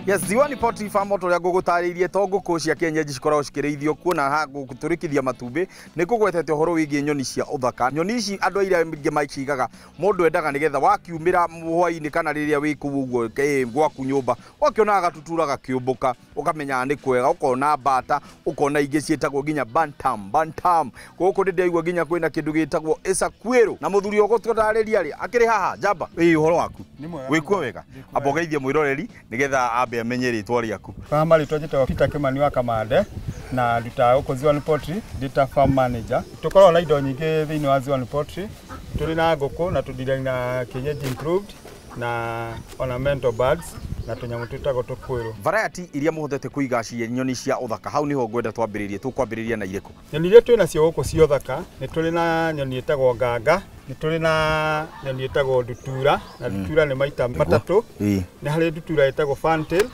Yes, Ziwani Poultry Farm o ũrĩa ngũgũtarĩirie to ngũkũ cia kienyeji cikoragwo cikĩrĩithio kuo na ha gũtũrĩkithia matumbĩ. Nĩ ngũgwetete ũhoro wĩgiĩ nyoni cia ũthaka. Nyoni ici andũ aira aingĩ macigaga, mũndũ endaga nĩgetha wakiumĩra hwainĩ kana rĩrĩa wĩ kũu ũguo gwaku nyũmba, wakĩonaga gatutura gakĩũmbũka, ũkamenya nĩ kwega, ũkona mbata, ũkona ingĩ ciĩtagwo nginya bantam bantam. Gũkũ nĩ ndĩraigua nginya kwĩna kĩndũ gĩtagwo ĩcakuĩrũ. Na mũthuri ũgũtũtarĩria rĩ akĩrĩ haha. Njamba, ĩ ũhoro waku? Wĩkuo wega? Amba ũgeithie mwĩroreri nĩgetha ambe amenye rĩtwa rĩaku. Kwa marĩtwa njĩtagwo Peter Kimani wa Kamande na ndutaga gũkũ Ziwani Poultry ndĩ ta farm manager. Tũkoragwo na indo nyingĩ thĩinĩ wa Ziwani Poultry. Tũrĩ na ngũkũ na tũndiragia na kienyeji improved na ornamental birds na tũnyamũ twĩtagwo tũkwĩrũ. Variety iria mũhotete kũiga cia nyoni cia ũthaka, hau niho ngwenda twambĩrĩrie. Tũkwambĩrĩria na irĩkũ? Nyoni iria twĩ nacio gũkũ cia ũthaka, nĩ tũrĩ na nyoni ĩtagwo nganga, nĩ tũrĩ na nyoni ĩtagwo ndutura, na ndutura nĩ maita matatũ. Nĩ harĩ ndutura ĩtagwo fantail,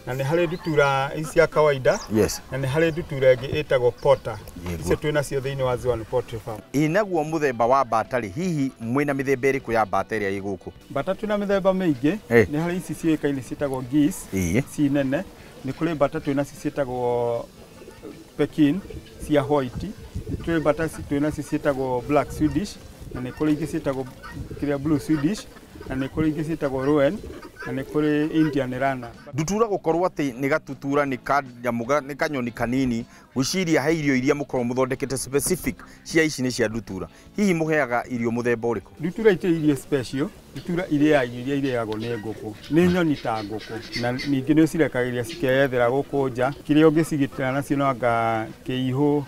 na nĩ harĩ ndutura ici cia kawaida, na nĩ harĩ ndutura ĩngĩ ĩtagwo porter. Icio twĩ nacio thĩinĩ wa Ziwani Poultry Farm. Ĩ naguo mũthemba wa mbata rĩ, hihi mwĩna mĩthemba ĩrĩkũ ya mbata ĩrĩa ĩ gũkũ? Mbata twĩna mĩthemba mĩingĩ. Nĩ harĩ ici ciũĩkaine ciĩtagwo geese, ci nene. Nĩ kũrĩ mbata twĩ nacio ciĩtagwo Pekin cia white, nĩ kũrĩ mbata twĩ nacio ciĩtagwo black Swedish, na nĩ kũrĩ ingĩ ciĩtagwo kĩrĩa blue Swedish, na nĩ kũrĩ ingĩ ciĩtagwo Rouen, na nĩ kũrĩ Indian Runner. Ndutura gũkorwo atĩ nĩ gatutura, nĩ kanyamũ nĩ kanyoni kanini, ngwĩciria he irio iria mũkorwo mũthondekete specific cia ici nĩ cia ndutura. Hihi mũheaga irio mũthemba ũrĩkũ? Ndutura itirĩ irio special, ndutura irĩaga irio iria irĩagwo nĩ ngũkũ, nĩ nyoni ta ngũkũ, na ningĩ nĩ ũcirekagĩrĩria cikeyethera gũkũ nja. Kĩrĩa ũngĩcigitĩra nacio no anga kĩihũ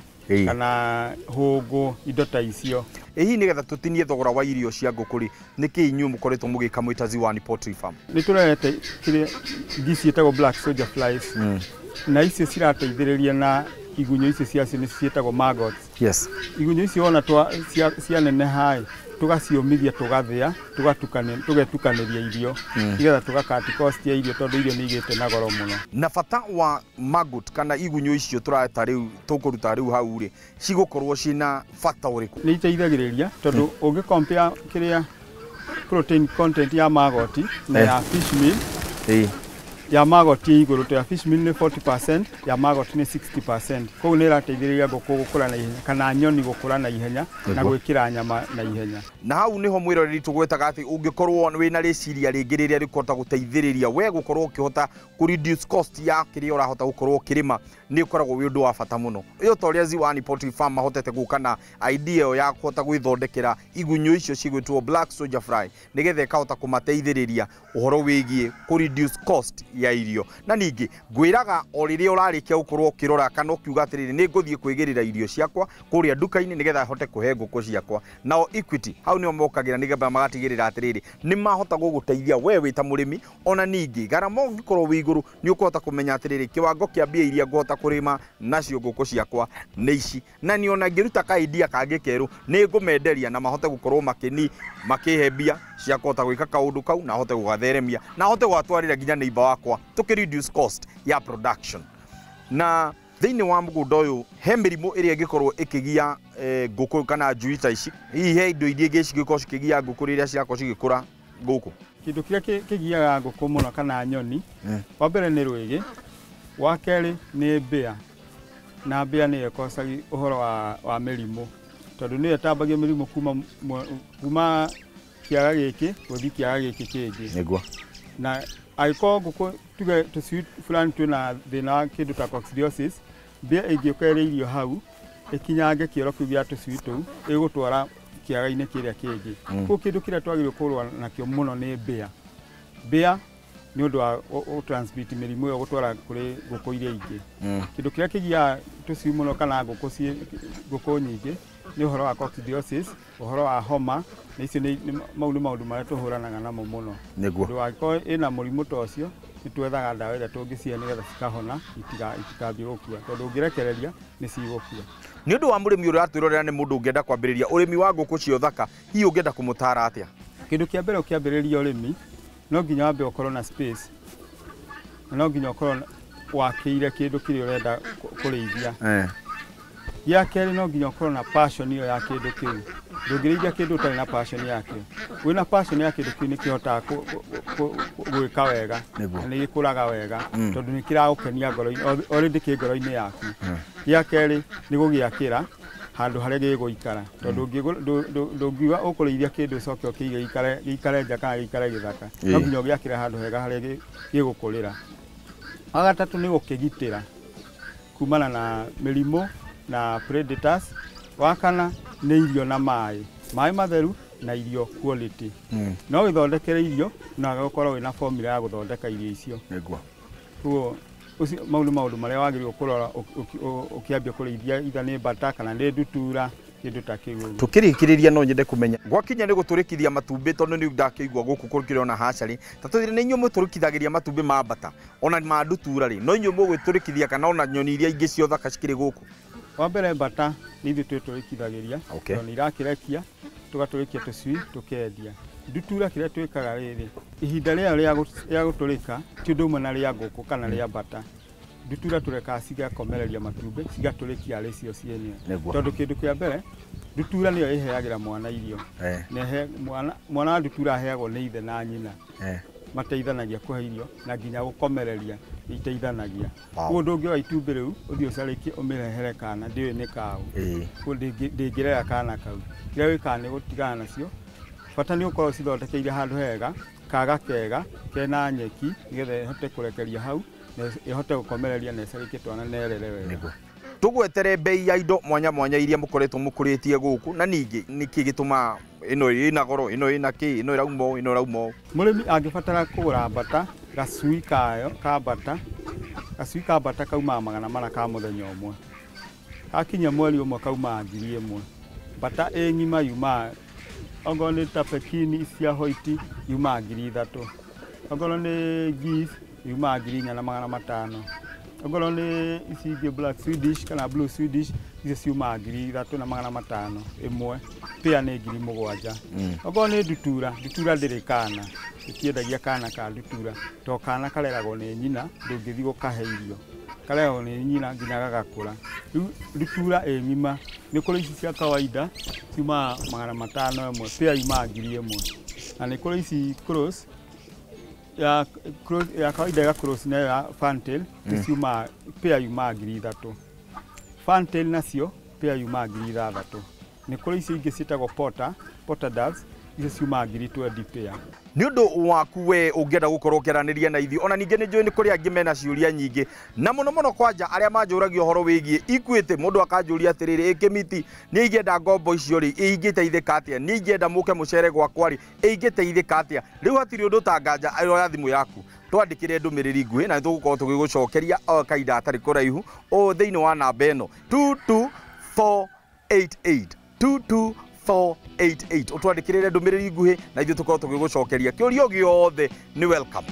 kana hũngũ, indo ta icio. Ĩ hihi nĩgetha tũtinie thogora wa irio cia ngũkũ rĩ, nĩkĩ inyuĩ mũkoretwo mũgĩka mwĩ ta Ziwani Poultry Farm? Nĩ tũrehete kĩrĩa ngi ciĩtagwo black soldier flies, na icio cirateithĩrĩria na igunyũ icio ciacio nĩ ciĩtagwo maggots. Igunyũ icio wona cianeneha ĩ, tũgaciũmithia, tũgathĩa, tũgatukania, tũgetukanĩria irio nĩgetha tũga cut cost ya irio, tondũ irio nĩ igĩte na goro mũno. Na bata wa maggot kana igunyũ icio tũreta rĩu tũkũruta rĩu hau rĩ, cigũkorwo ciĩna bata ũrĩkũ? Nĩ iteithagĩrĩria tondũ ũngĩ compare kĩrĩa protein content ya maggot na ya fish meal, ya maggot ĩ igũrũ, to ya fish meal nĩ 40%, ya maggot nĩ 60%. Koguo nĩ ĩrateithĩrĩria ngũkũ gũkũra na ihenya kana nyoni gũkũra na ihenya na gwĩkĩra nyama na ihenya. Na hau niho mwĩroreri tũgwetaga atĩ ũngĩkorwo wĩna rĩciria rĩngĩ rĩrĩa rĩkũhota gũteithĩrĩria we gũkorwo ũkĩhota kũ reduce cost ya kĩrĩa ũrahota gũkorwo ũkĩrĩma, nĩ ũkoragwo wĩ ũndũ wa bata mũno. Ĩyo ta ũrĩa Ziwani Poultry Farm mahotete gũka na idea ĩyo ya kũhota gwĩthondekera igunyũ icio cigwĩtwo black soldier fly, nĩgetha ĩkahota kũmateithĩrĩria ũhoro wĩgiĩ kũ reduce cost ya irio. Na ningĩ ngwĩraga o rĩrĩa ũrarĩkia gũkorwo ũkĩrora kana ũkiuga atĩrĩrĩ, nĩ ngũthiĩ kwĩgĩrĩra irio ciakwa kũrĩa nduka-inĩ nĩgetha hote kũhe ngũkũ ciakwa, nao Equity hau nĩo mokagĩra nĩgetha magatigĩrĩra atĩrĩrĩ, nĩ mahota gũgũteithia we wĩ ta mũrĩmi. Ona ningĩ garama ũngĩkorwo wĩ igũrũ, nĩ ũkũhota kũmenya atĩrĩrĩ, kĩwango kĩa mbia iria ngũhota kũrĩma nacio ngũkũ ciakwa nĩ ici, na nĩ ona ngĩruta ka idea kangĩ kerũ nĩ ngũmenderia na mahote gũkorwo makĩni makĩhe mbia cia kũhota gwĩka kaũndũ kau na hote gũgatheremia na hote gũgatwarĩra nginya neighbor wakwa, tũkĩ reduce cost ya production. Na thĩinĩ wa mũgũnda ũyũ he mĩrimũ ĩrĩa ĩngĩkorwo ĩkĩgia ngũkũ kana njui ta ici? Hihi he indo iria ingĩ cingĩkorwo cikĩgia ngũkũ rĩrĩa cirakorwo cigĩkũra gũkũ? Kĩndũ kĩrĩa kĩgiaga ngũkũ mũno kana nyoni, wa mbere nĩ rwĩgĩ, wa kerĩ nĩ mbĩa, na mbĩa nĩyo ĩkocagia ũhoro wa mĩrimũ, tondũ nĩyo ĩtambagia mĩrimũ kuma kĩaga gĩkĩ gũthiĩ kĩaga gĩkĩ kĩngĩ. Na angĩkorwo ngũkũ tuge tũcui fulani twĩna thĩna wa kĩndũ ta coccidiosis, mbĩa ĩngĩũka ĩrĩe irio hau ĩkinyange kĩoro kĩu gĩa tũcui tũu, ĩgũtwara kĩaga-inĩ kĩrĩa kĩngĩ. Koguo kĩndũ kĩrĩa twagĩrĩirwo kũrũa nakĩo mũno nĩ mbĩa. Mbĩa nĩ ũndũ wa gũ transmit mĩrimũ ĩyo gũtwara kũrĩ ngũkũ iria ingĩ. Kĩndũ kĩrĩa kĩgiaga tũcui mũno kana ngũkũ ciĩ ngũkũ nyingĩ nĩ ũhoro wa coccidiosis, ũhoro wa homa, na icio nĩ mau nĩ maũndũ marĩa tũhũranaga namo mũno. Ũndũ angĩkorwo ĩna mũrimũ ta ũcio, nĩ twethaga ndawa ĩrĩa tũngĩcihe nĩgetha cikahona, itikambie gũkua, tondũ ũngĩrekereria nĩ cigũkua. Nĩ ũndũ wa mũrĩmi ũrĩa ũratwĩrorera, nĩ mũndũ ũngĩenda kwambĩrĩria ũrĩmi wa ngũkũ cia ũthaka, hihi ũngĩenda kũmũtara atĩa? Kĩndũ kĩa mbere ũkĩambĩrĩria ũrĩmi, no nginya wambe ũkorwo na space, na no nginya ũkorwo wakĩire kĩndũ kĩrĩa ũrenda kũrĩithia. Gĩa kerĩ no nginya ũkorwo na passion ĩyo ya kĩndũ kĩu. Ndũngĩrĩithia kĩndũ ũtarĩ na passion yakĩo. Wĩna passion ya kĩndũ kĩu nĩkĩhotaga gwĩka wega na nĩ gĩkũraga wega tondũ nĩ kĩragũkenia ngoro-inĩ, already kĩ ngoro-inĩ yaku. Gĩa kerĩ nĩ gũgĩakĩra handũ harĩa gĩgũikara tondũ ndũngiuga ũkũrĩithia kĩndũ ũcoke ũkĩige gĩikare nja kana gĩikare gĩthaka. No nginya ũgĩakĩre handũ hega harĩa gĩgũkũrĩra. Wa gatatũ nĩ gũkĩgitĩra kumana na mĩrimũ na predators. Wa kana nĩ irio na maĩ, maĩ matheru na irio quality. No wĩthondekere irio na ũgakorwo wĩna formula ya gũthondeka irio icio. Nĩguo. Koguo ũcio mau nĩ maũndũ marĩa wagĩrĩirwo kũrora ũkĩambia kũrĩithia either nĩ mbata kana nĩ ndutura kĩndũ ta kĩu ũguo. Tũkĩrĩkĩrĩria no nyende kũmenya gwakinya nĩ gũtũrĩkithia matumbĩ tondũ nĩ ndakĩigua gũkũ kũrĩ ona hatchery ta tũthire nĩ inyuĩ mũtũrĩkithagĩria matumbĩ ma mbata ona ma ndutura rĩ, no inyuĩ mũgwĩtũrĩkithia kana ona nyoni iria ingĩ cio thaka cikĩrĩ gũkũ? Wa mbere mbata nĩ ithuĩ twĩtũrĩkithagĩria tondũ nĩ irakĩrekia tũgatũrĩkia tũcui tũkendia. Ndutura kĩrĩa twĩkaga rĩrĩ, ihinda rĩayo rĩa gũtũrĩka ti ũndũ ũmwe na rĩa ngũkũ kana rĩa mbata. Ndutura tũrekaga cigakomereria matumbĩ cigatũrĩkia arĩ cio cienyewe. Tondũ kĩndũ kĩa mbere ndutura nĩyo ĩheagĩra mwana irio. Mwana wa ndutura aheagwo nĩ ithe na nyina. Mateithanagia kũhe irio na nginya gũkomereria iteithanagia. Koguo ndũngĩoya itumbĩ rĩu ũthiĩ ũcarĩkie ũmĩrehere kana ndĩũĩ nĩ kaũ. Koguo ndĩngĩrera kana kau. Kĩrĩa wĩkaga nĩ gũtigana nacio. Bata nĩ ũkorwo ũcithondekeire handũ hega, kaga kega, kena nyeki nĩgetha ĩhote kũrekeria hau na ĩhote gũkomereria na ĩcarĩkie twana na ĩrere wega. Tũgwetere bei ya indo mwanya mwanya iria mũkoretwo mũkũrĩtie gũkũ na ningĩ nĩkĩ gĩtũmaga ĩno ĩna goro, ĩno ĩna kĩ, ĩno ĩrauma ũũ, ĩno ĩrauma ũũ? Mũrĩmi angĩbatara kũgũra mbata, gacui kayo ka mbata, gacui ka mbata kaumaga 400 ka mũthenya ũmwe. Gakinya mweri ũmwe kaumaga 1000. Mbata ĩ ng'ima yumaga ongorwo nĩ ta Pekini cia white yumaga 3000. Ongorwo nĩ geese yumaga 4500. Ongorwo nĩ ici ingĩ black Swedish kana blue Swedish icio ciumaga 3500 ĩmwe. Pair nĩ 7000. Ongorwo nĩ ndutura, ndutura ndĩrĩ kana. Tũtiendagia kana ka ndutura to kana kareragwo nĩ nyina, ndũngĩthiĩ gũkahe irio. Kareragwo nĩ nyina nginya gagakũra. Rĩu ndutura ĩ ng'ima nĩ kũrĩ ici cia kawaida ciumaga 500 ĩmwe, pair yumaga 1000. Na nĩ kũrĩ ici cross ya cross ya kawaida ya cross na ya fantail ciumaga pair yumaga 3000. Fantail nacio pair yumaga 6000. Nĩ kũrĩ ici ingĩ ciĩtagwo porter doves icio ciumaga 20,000 pair. Nĩ ũndũ waku we ũngĩenda gũkorwo ũkĩaranĩria na ithuĩ, ona ningĩ nĩ njũĩ nĩ kũrĩ angĩ mena ciũria nyingĩ na mũno mũno kwanja arĩa manjũragia ũhoro wĩgiĩ Equity. Mũndũ akanjũria atĩrĩrĩ, ĩ Kĩmiti, niĩ ingĩenda ngombo icio rĩ, ĩ ingĩteithĩka atĩa? Niĩ ingĩenda mũke mũcere gwakwa rĩ, ĩ ingĩteithĩka atĩa? Rĩu hatirĩ ũndũ ta nganja oya thimũ yaku twandĩkĩre ndũmĩrĩri nguhĩ na nĩtũgũkorwo tũgĩgũcokeria o kahinda gatarĩ kũraihu o thĩinĩ wa namba ĩno 22488 22488. Ũtwandĩkĩrĩre ndũmĩrĩri nguhĩ na ithuĩ tũkorwo tũgĩgũcokeria kĩũria gĩothe. Nĩ welcome.